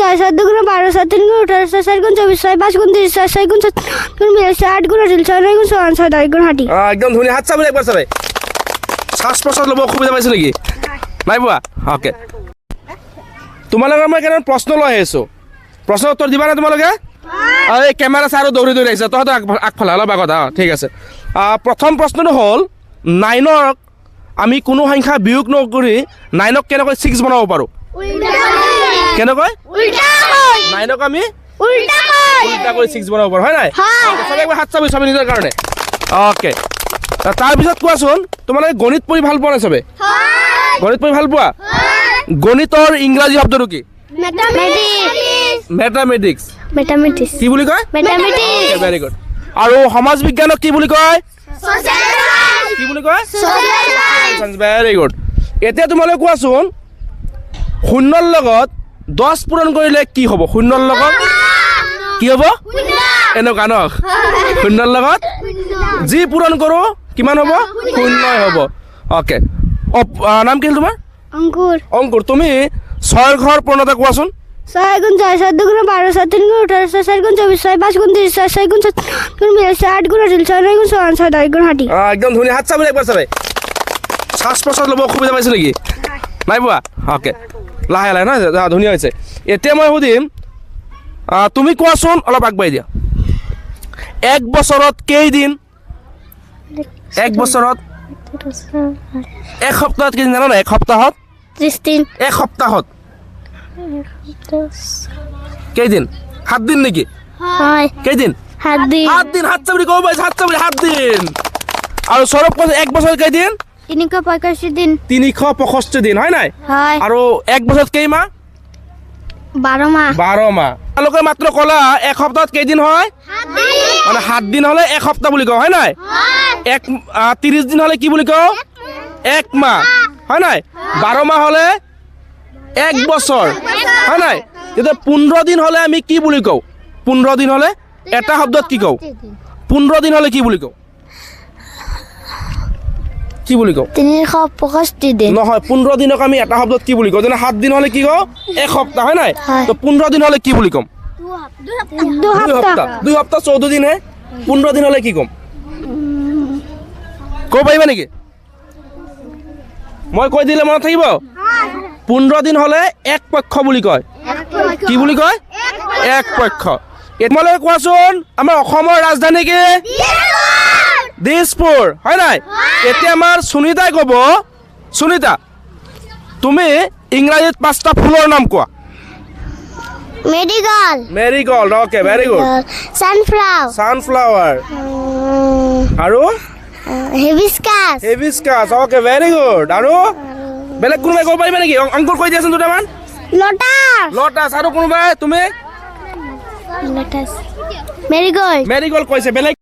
ছয়, সাত দুগুণ 12, সাত তিন গুণ 18, ছয় চার গুণ 24, ছয় পাঁচ গুণ 30, ছয় ছয় গুণ 7 গুণ 42, ছয় আট গুণ 18, ছয় নয় গুণ 54, ছয় দহ গুণ 60। একদম ধুনীয়া। হাত চাপৰি একবাৰ চবে। শ্বাস প্ৰশ্বাস ল'ব অসুবিধা পাইছে নেকি? নাই পোৱা? অ'কে, তোমালোকৰ মই কেইটামান প্ৰশ্ন লৈ আহিছোঁ। প্ৰশ্নৰ উত্তৰ দিবানে তোমালোকে? এই কেমেৰা চাই আৰু দৌৰি দৌৰি আহিছে। তহঁতৰ আগফালে অলপ আগত। অঁ, ঠিক আছে। প্ৰথম প্ৰশ্নটো হ'ল, নাইনক আমি কোনো সংখ্যা বিয়োগ নকৰি নাইনক কেনেকৈ ছিক্স বনাব পাৰোঁ? কেনেকৈ নাইনক আমি উল্টা কৰি ছিক্স বনাব পাৰোঁ, হয় নাই? চবে একবাৰ হাত চাপৰি, চবে নিজৰ কাৰণে। অ'কে, তাৰপিছত কোৱাচোন, তোমালোকে গণিত পঢ়ি ভাল পোৱা নাই? চবে গণিত পঢ়ি ভাল পোৱা? গণিতৰ ইংৰাজী শব্দটো কি? মেথামেটিক্স। মেথামেটিক্স। কি বুলি কয়? মেথামেটিক্স। Very good. আৰু সমাজ বিজ্ঞানক কি বুলি কয়? কি বুলি কয়? Very good. এতিয়া তোমালোকে কোৱাচোন, শূন্যৰ লগত 10 পূৰণ কৰিলে কি হ'ব? শূন্যৰ লগত কি হ'ব? এনেকুৱা ন? শূন্যৰ লগত যি পূৰণ কৰোঁ কিমান হ'ব? শূন্যই হ'ব। অ'কে, নাম কি হ'ল তোমাৰ? অঙ্কুৰ। অংকুৰ, তুমি ছয়ৰ ঘৰ পূৰণতা কোৱাচোন। ছয় গুণ ছয়, সাত দুগুণ 12, সাত তিন গুণ 18, ছয় চার গুণ 24, ছয় পাঁচ গুণ 30, ছয় ছয় গুণ 7 গুণ 42, ছয় আট গুণ 18, ছয় নয় গুণ 54, ছয় দহ গুণ 60। একদম ধুনীয়া। হাত চাপৰি একবাৰ চবে। শ্বাস প্ৰশ্বাস ল'ব অসুবিধা পাইছে নেকি? নাই পোৱা? অ'কে, লাহে লাহে নহয়, ধুনীয়া হৈছে। এতিয়া মই সুধিম, তুমি কোৱাচোন, অলপ আগবাঢ়ি দিয়া, এক বছৰত কেইদিন? এক বছৰত, এক সপ্তাহত কেইদিন জানা নাই? এক সপ্তাহত? 30 দিন। এক সপ্তাহত কেইদিন? 7 দিন নেকি? হয়। কেইদিন? 7 দিন। 7 দিন। হাত চাপৰি ক'ব পাৰিছে। হাত চাপৰি। 7 দিন। আৰু সৌৰভ কৈছে, এক বছৰত কেইদিন? 365 দিন। 365 দিন, হয় নাই? হয়। আৰু এক বছৰত কেইমাহ? 12 মাহ। 12 মাহ। তোমালোকে মাত্ৰ ক'লা এক সপ্তাহত কেইদিন হয়, মানে 7 দিন হ'লে এক সপ্তাহ বুলি কওঁ, হয় নাই? এক 30 দিন হ'লে কি বুলি কওঁ? এক মাহ, হয় নাই? 12 মাহ হ'লে এক বছৰ, হয় নাই? তেতিয়া 15 দিন হ'লে আমি কি বুলি কওঁ? 15 দিন হ'লে এটা শব্দত কি কওঁ? 15 দিন হ'লে কি বুলি কওঁ? কি বুলি কওঁ? 365 দিন। নহয়, 15 দিনক আমি এটা শব্দত কি বুলি কওঁ? যেনে 7 দিন হ'লে কি কওঁ? এক সপ্তাহ, হয় নাই? হয়। তো 15 দিন হ'লে কি বুলি ক'ম? 2 2 সপ্তাহ। সপ্তাহ। 2 সপ্তাহ 14 দিনহে। 15 দিন হ'লে কি ক'ম? ক'ব পাৰিবা নেকি? মই কৈ দিলে মনত থাকিব? 15 দিন হ'লে এক পক্ষ বুলি কয়। কি বুলি কয়? এক পক্ষ। তোমালোকে কোৱাচোন, আমাৰ অসমৰ ৰাজধানী কি? দিছপুৰ, হয় নাই? এতিয়া আমাৰ সুনীতাই ক'ব। সুনীতা, তুমি ইংৰাজীত পাঁচটা ফুলৰ নাম কোৱা। Marigold. Marigold, okay, very good. Sunflower. Sunflower. আৰু? Hibiscus. Hibiscus, okay, very good. আৰু বেলেগ কোনোবাই ক'ব পাৰিবা নেকি? অংকুৰ, কৈ দিয়াচোন দুটামান। লোটাস। লটাছ। আৰু কোনোবাই? তুমি? Lotus, Marigold. মেৰিগল্ড কৈছে। বেলেগ?